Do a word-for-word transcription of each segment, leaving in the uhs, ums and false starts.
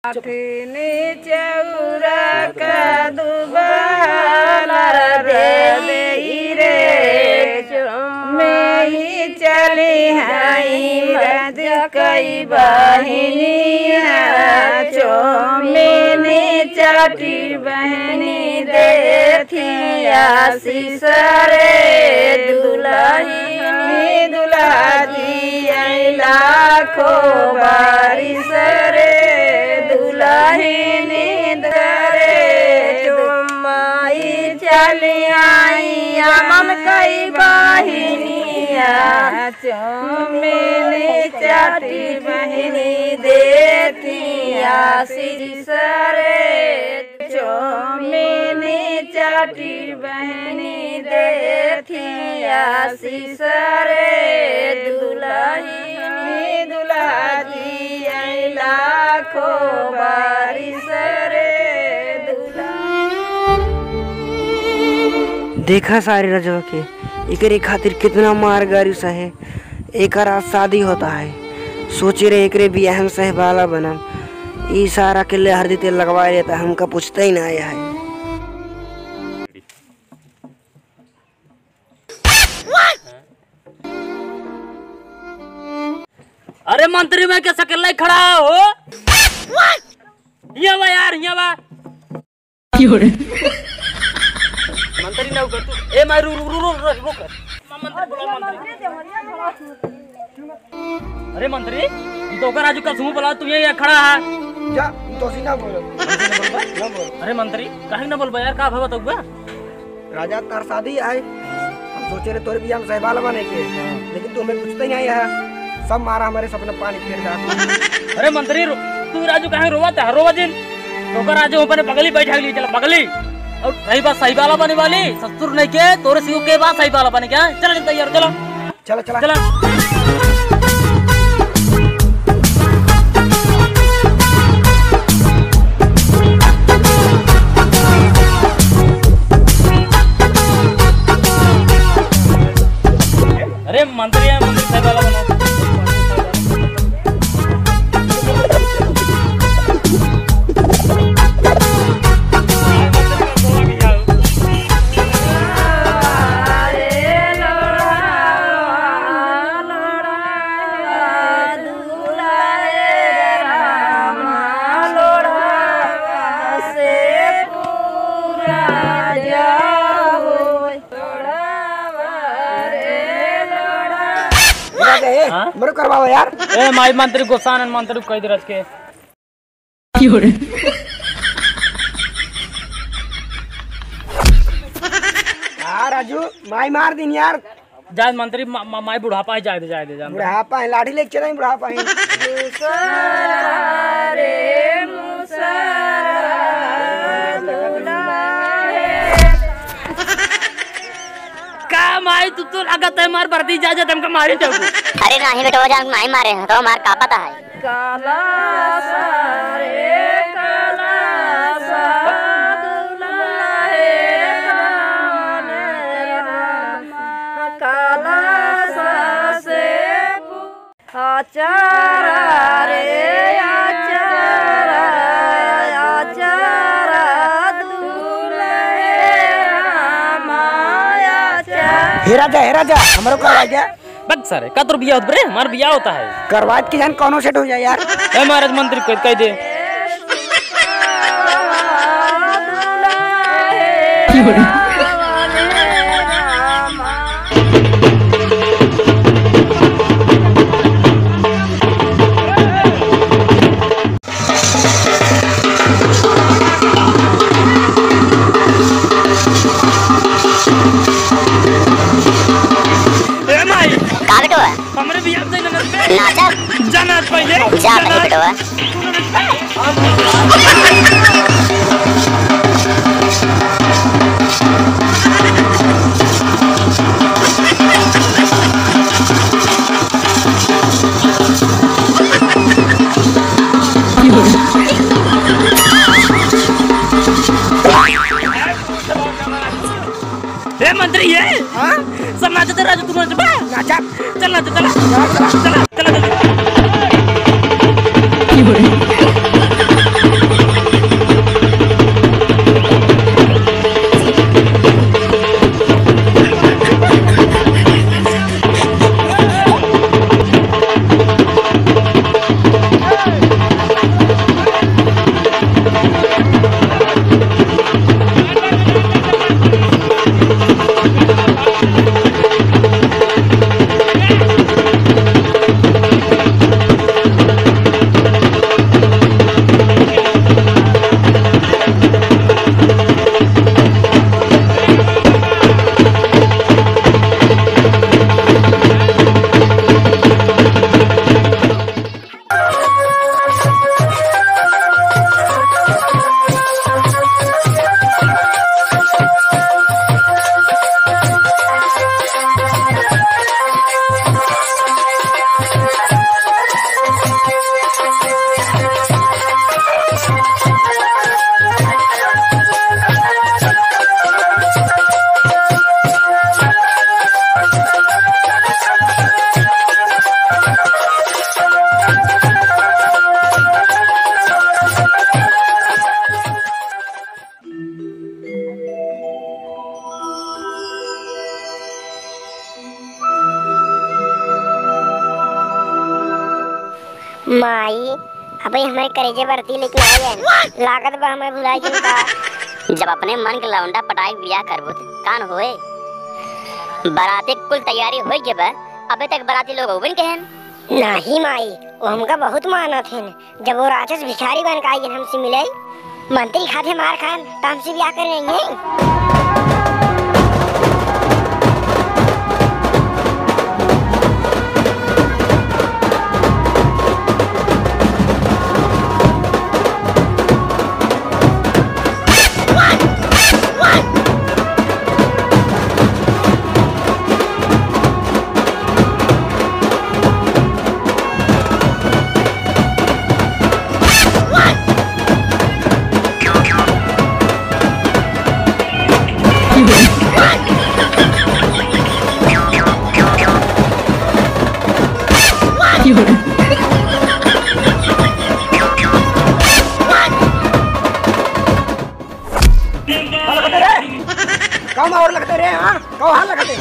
अठनी चौरा का दुबाला देई रे, चोमी चली हई रज कई बहिनिया, चोमिनी चाटी बहिनी देथिया। सिसरे दुलहिनी दुलहा जी आई लाखो बारिस रे, दुलहिनी दरे चुम्माई चली आई अमन कई बहिनिया, चोमिनी चाटी बहिनी देथिया। सिसरे चोमिनी चाटी बहिनी देथिया। सिसरे दुलहिनी दुलहा जी आई लाखो बारिस रे दुलहा। देखा सारे रजवा के, एकरे खातिर कितना मार गारी सहे। एकर आज शादी होता है। सोचे रहे एकरे बियाह में सहबाला बनम। ई सारा के ले हरदी तेल लगवा लेता, हमका पूछता ही ना आया है। अरे मंत्री, मैं क्या अकेला ही खड़ा हो? हियाँ बा यार, हियाँ बा। क्यों रे? मंत्री ना उकर तू। ए माई, रुक, रुक, रुक, रुक, रुक। मंत्री बुला, मंत्री। अरे मंत्री, हम तो ओकर राजू का समूह बुला, तू ये यहाँ खड़ा है। जा, हम तो सीधा बोलो। ना बोलो। अरे मंत्री, काहे ना बोलबा यार, का भवा तो हुआ? राजा, तार शादी आए, हम सोचे रहे तोरे बियाह में सहबाला बने के, लेकिन तू हमें पूछते ही नहीं है, सब मारा हमारे सपना पानी फेर डाल। अरे मंत्री, रो-, तू राजू काहे रोवत है? रोवा जिन। तो ओकर राजू अपने बगली बैठा लिए, चला बगली। और रही बात सहबाला बने वाली, ससुर नहीं के, तोरे सियो के बात सहबाला बने क्या? चला, चला तैयार, चला। चला, चला। चला। अरे मंत्री है, मंत्री सहबाला बनो। ए, हाँ? मरु करवाओ यार। ए, माई मंत्री गोसानन मंत्री कह दे रच के। क्यों रे? हाँ राजू, माई मार दिन यार। जाए मंत्री, मा-, मा-, माई बुढ़ापा है, जाए दे, जाए दे, जाए दे। बुढ़ापा है, लाठी लेके चले बुढ़ापा है। मुसरा रे, मुसरा, दुलारे। का माई, तू तो लागत है मार बरदी जा, जा, तुमका मारी जाऊँ। अरे नाही बेटवा जान, नाही मारे हैं, तो मार का पता है। काला सा रे, काला सा दुल्हा है, राम, राम, काला सा से पू-, आचारा रे, आचारा, आचारा दुल्हा है, राम, आचारा। हे राजा, हे राजा, हमरो का राजा। बक सारे, का तोर बियाह होत बरे? हमार बियाह होता है। करवात के जान कौनो सेट हो जाए यार। ए महाराज मंत्री कह, कह दे। ए माई, का बेटवा? हमरे बियाह में जाना बे। नाचा? जाना पहले। जा पहले बेटवा। ए मंत्री, ये? हाँ? सब नाचते रह, तू नाचबा? नाचा। चल नाच, चला। चला, चला। चला, चला, चला। माई, अबे हमरे करेजे बरती लेके आए हैं। लागत बा हमें भुलाई गइल का। जब अपने मन के लौंडा पटाई बियाह करबो त कान होए। बराती कुल तैयारी होइ गए बा, अबे तक बराती लोग अउबे न कहेन। नाही माई, वो हमका बहुत मानत हैं। जब वो राक्षस भिखारी बन के आइगन हमसे मिले, मंत्री खाते मार खान, त हमसे ब्याह करेंगे। का माहौल लगते रे, हाँ? कहाँ लगते?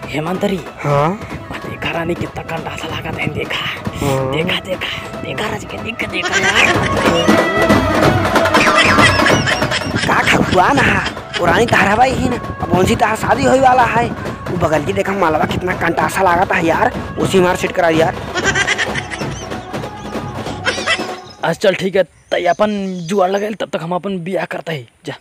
हे मंत्री। हाँ? आ देखा रानी, कितना कंटासा लागत है, देखा। हाँ। देखा, देखा, देखा राज के, देख, देखा यार। का खखुआ ना हा? पुरानी तहरा भाई ही ना, अब उनसे तहार शादी होए वाला है। वो बगल की देखा मालवा, कितना कंटासा लागत है यार, उसी मार सेट करा यार। अच्छा चल ठीक है, तई अपन जुआड़ लगाइल, तब तक हम अपन बियाह करता ही। जा।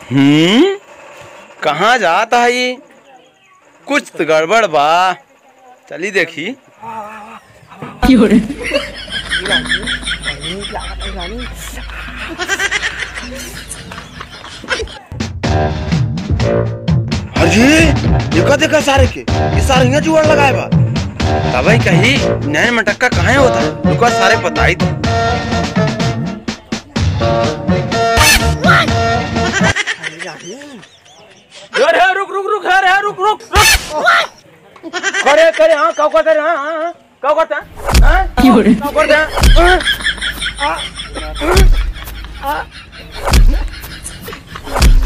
हम्म, कहाँ जात है ये? कुछ तो गड़बड़ बा। चली देखी। अरे, देखा, देखा सारे के, ये सारे यहाँ जुआड़ लगाए बा। तबई कही, नैन मटक्का कहाँ होता है? रुका, सारे बताई दे। अरे, रुक, रुक, रुक, अरे, रुक, रुक, रुक। करे, करे, हाँ, का करता रे, हाँ, हाँ, हाँ। का करता? हाँ? का करता? हाँ?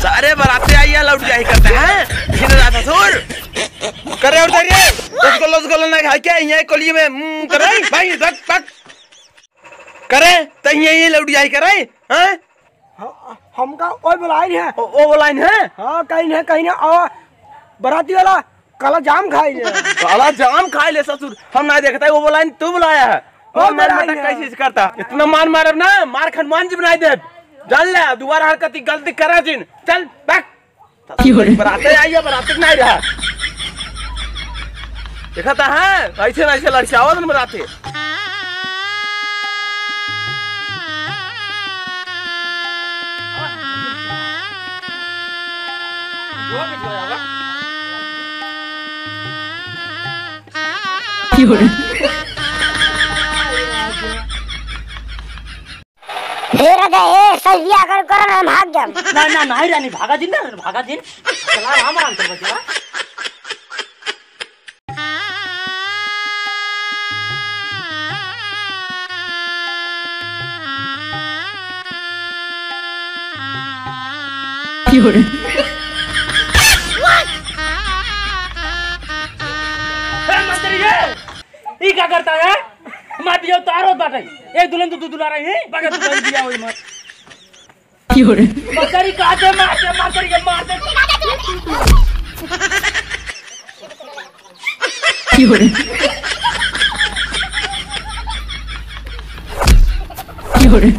सारे बराते आई या लौट जाई करता है। फिर रात ससुर। करे और दे रे। रसगुल्ला, रसगुल्ला ना खाई क्या? यहाँ कोली में, हम्म, करे। भाई, बक, बक। करे, तहिया ही लौट जाई करे, हाँ? ह-, हमका ओए बोलाइन है। ओ, ओ बोलाइन है? हाँ, कहिन है, कहिन है, आवा, बराती वाला, काला जाम खाई ले। काला जाम खाई ले ससुर, हम ना देखता है, वो बोलाइन, तू बुलाया है। ओ, हम मार बोलाइन मटक है। कैसे करता? इतना मार मारब ना, मार खनमान जी बनाई देब। जान ले, दोबारा हरकत की गलती करा जिन। चल, बैठ। की हो रे? बराते आई है, बराते नहीं रहा। देखा था, हाँ? ऐसे ना ऐसे लड़के आवत न बराते। की हो रे? हे राजा, ए, सही बियाह कर, कर ना, हम भाग जाम। ना, ना, नाही रानी, भागा जिन ना, भागा जिन। चला, राम, राम, चल बच्चा। की हो रे? ए, मंत्री, ये, ई का करता है? मार दियो, तारो बाटे। एक दुल्हन तो दू दुल्हा रही, बगत दुल्हन दिया होई मत। की हो रे? मकरी काटे, मार दे, मकरी के मार दे। की हो रे? की हो रे?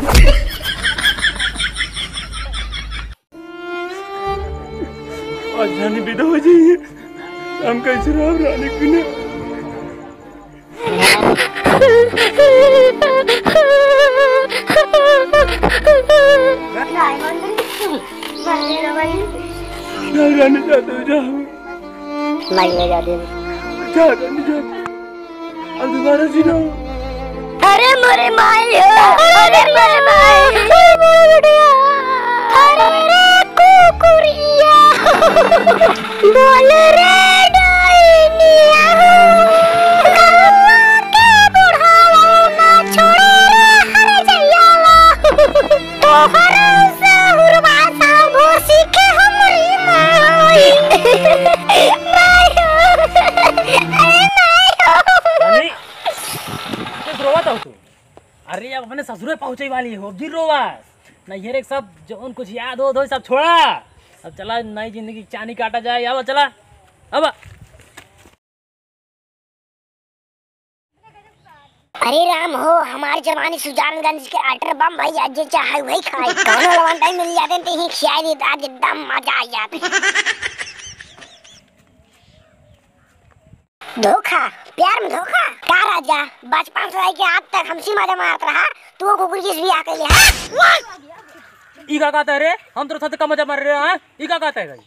आज रानी विदा हो जाइए, हम कैसे रहो रानी बिना? नहीं, रानी, जा, तू जा। नहीं, ले जा दे। जा, रानी, जा। अब दोबारा जी ना। अरे मोरे माई हो, अरे मोरे माई। अरे रे कुकुरिया। बोल रे डाइनिया। गौवा के बुढ़ावा ना छोड़े रे हर जइयावा। तोहर सहुरवा सा भोसी के हमरी माई। माई हो। अरे माई हो। रानी, तू रोवत हो तू? अरे, अब अपने ससुरे पहुँचे वाली हो, अब जी रोवा। नैहरे के सब जौन कुछ याद हो, हो, सब छोड़ा। अब चला, नई जिंदगी की चानी काटा जाए। अब चला, अब। अरे राम हो, हमार जवानी सुजानगंज के अटर बम भइया, जे चाहे वही खाए। कौनो लवंडा मिल जाते तो ही खियाई देता, आज एकदम मजा आ जाते। धोखा, प्यार में धोखा? का राजा, बचपन से लेके आज तक हमसे मजा मारत रहा, तू कुकुर किस भी आके ले, हाँ? ई का कहता है रे? हम तोरे साथ का मजा मार रहे हैं, हाँ? ई का कहता है भाई?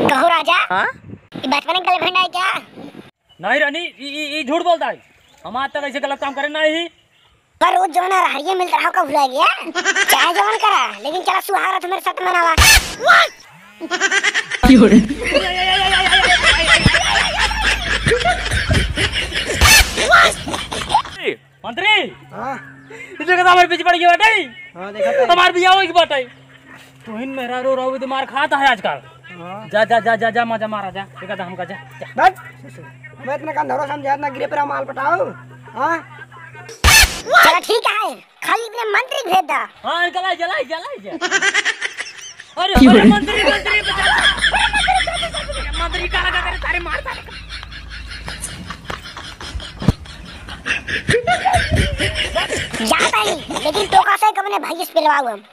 कहो राजा, हाँ? ई बचपन के girlfriend है क्या? नहीं रानी, ई, ई, ई झूठ बोलता है। हम आज तक ऐसे गलत काम करे नहीं। पर रोज जौन रहरिये मिलत रहा, का भुला गया? चाहे जौन करा, लेकिन चला सुहाग रात मेरे साथ मनावा। क्यों रे? मंत्री, हाँ। ई देखा था हमारे पीछे पड़ गया बाटे। हाँ, देखा था। हमार बियाह होई के बाटे। तू हिन मेहरारू रहू तो मार खाता है आजकल। हाँ। जा, जा, जा, जा, जा, मजा मारा, जा। देखा था हमका, जा, जा। बैठ। मैं इतना का अंधेरा समझा, इतना गिरे पर माल पटाओ। हाँ। चला ठीक है, खाली अपने मंत्री भेज दा। हाँ, इनका लाई, जलाई, जलाई, जा। अरे, क्यों अरे, रे? मंत्री, मंत्री, बचा ला। मंत्री का लगा करे, सारे मार सारे। जाता ही, लेकिन तोका से कमने भाई से पिलवाऊ हम।